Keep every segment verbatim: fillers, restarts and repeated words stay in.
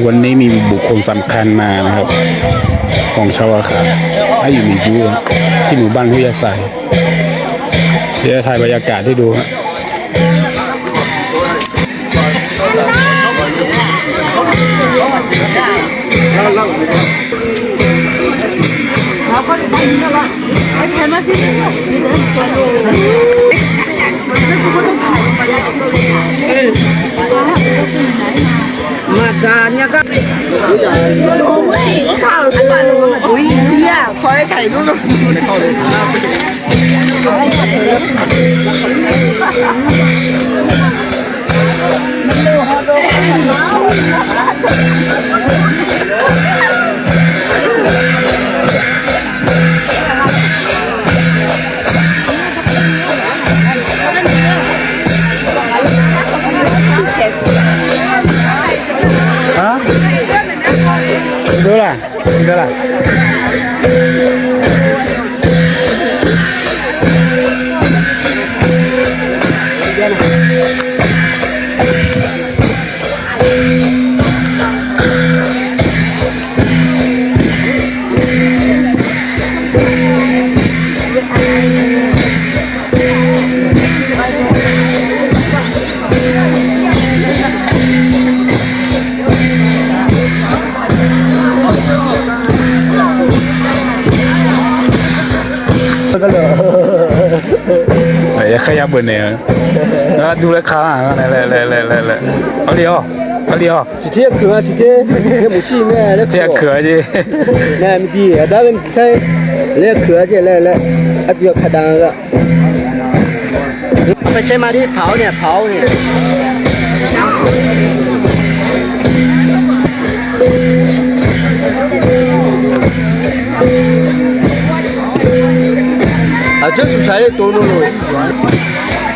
วันนี้มีบุคคลสำคัญมานะครับ ของชาวอาขา ให้อยู่ในยู้ที่หมู่บ้านห้วยยาไซ เดี๋ยวถ่ายบรรยากาศให้ดูฮะ Hah? Udah lah. Udah lah. Aqyar kharya beuq naeq-eu. Dur laer ka-a laer laer laer laer. Arli-awr, arli-awr. Tiqtir-a keuq-a, tiqtir. Tiqtir-a keuq-a jeq. Nae mqdiq aqdar-aer mqdiq sar laer keuq-a jeq laer laer. Aqdui-aq kaqdaq-a. Paecaer ma dir paq-awr nae paq-awr nae. Aqjox suqsaq-ir tov nmr lof.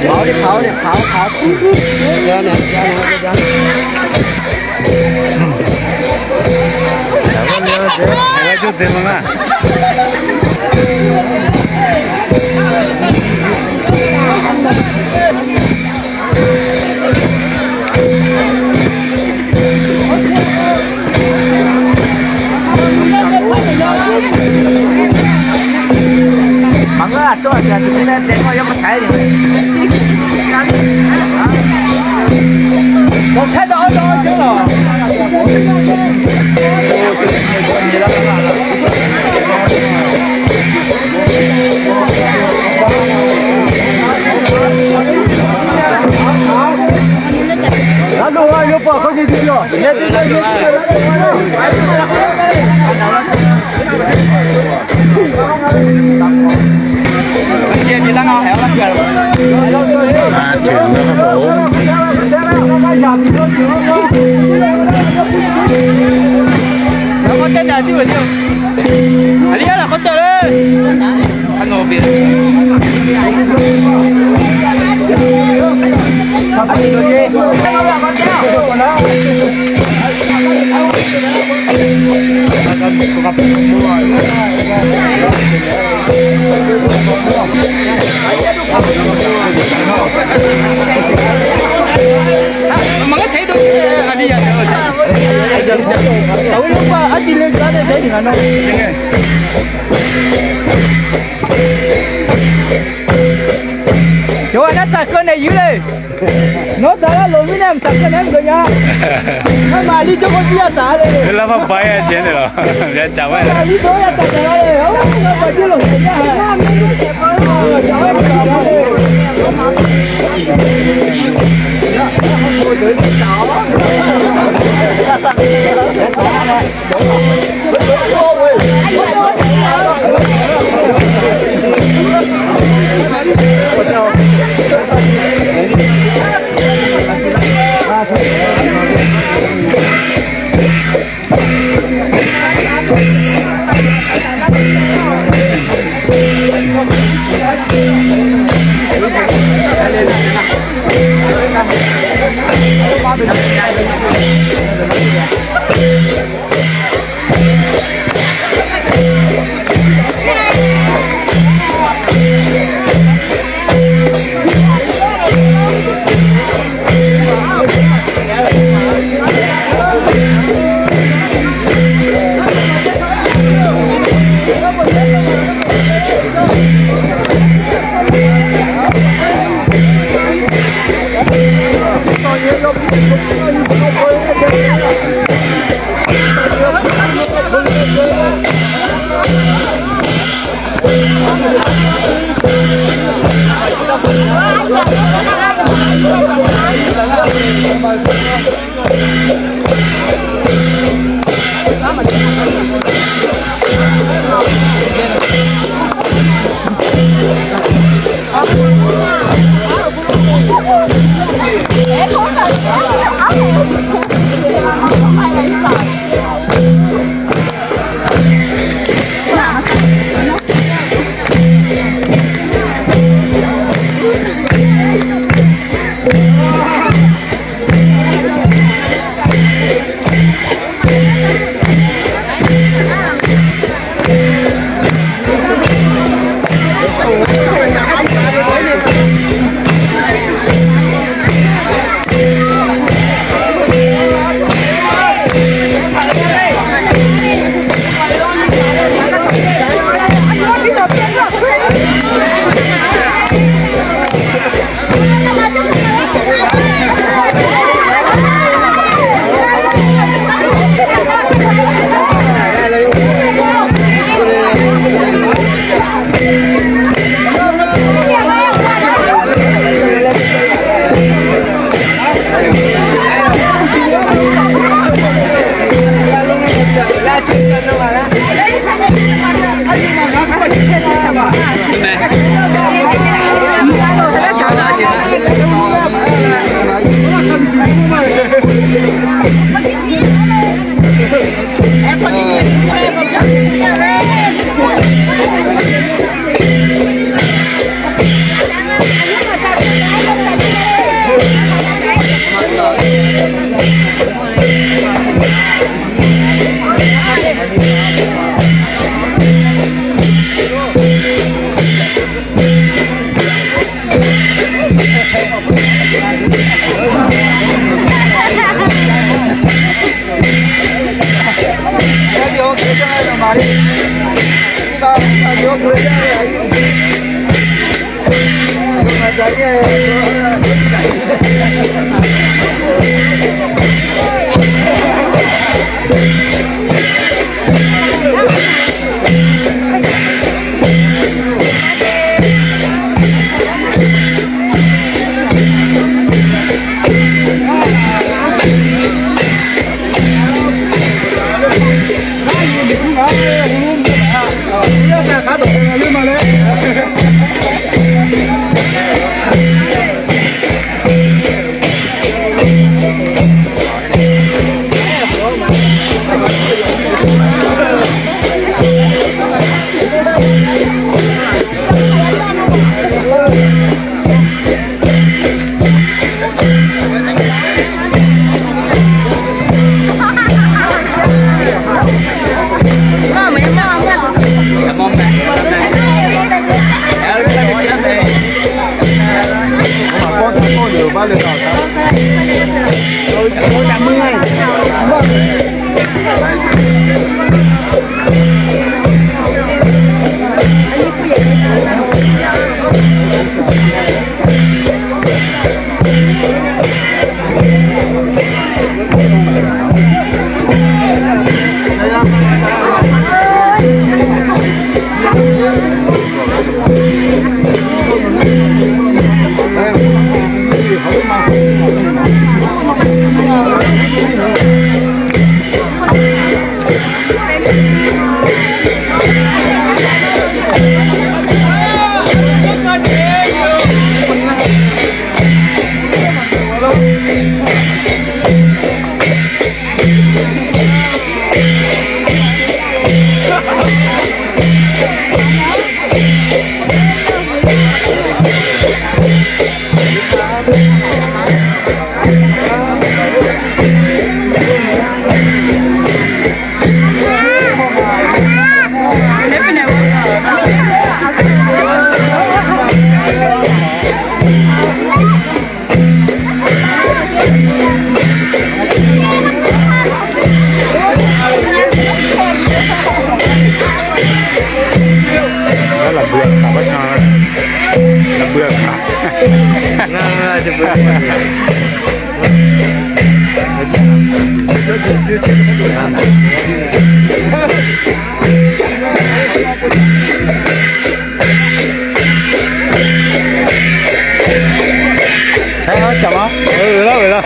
Paq-awr nae paq-awr nae paq-awr paq-awr. Yawqghaq nar taqkeuv naeq yur le. Nawr taq lar loq mirnae mqtaq keuv naeq-aer mqgeuf nya. Armaf li jawr khawf jir ya taq le. Lar ma ba ya jeq naeq lawq. Ya caq-aer. Armaf li jawr ya taq taq le. Nar ba jir loq taq ya. Lafbui aqkaq par can, lafbui aqkaq. Ngar, ngar, ngar, ngar. Aer, aer, caq ma. Euq, lar, euq, lar.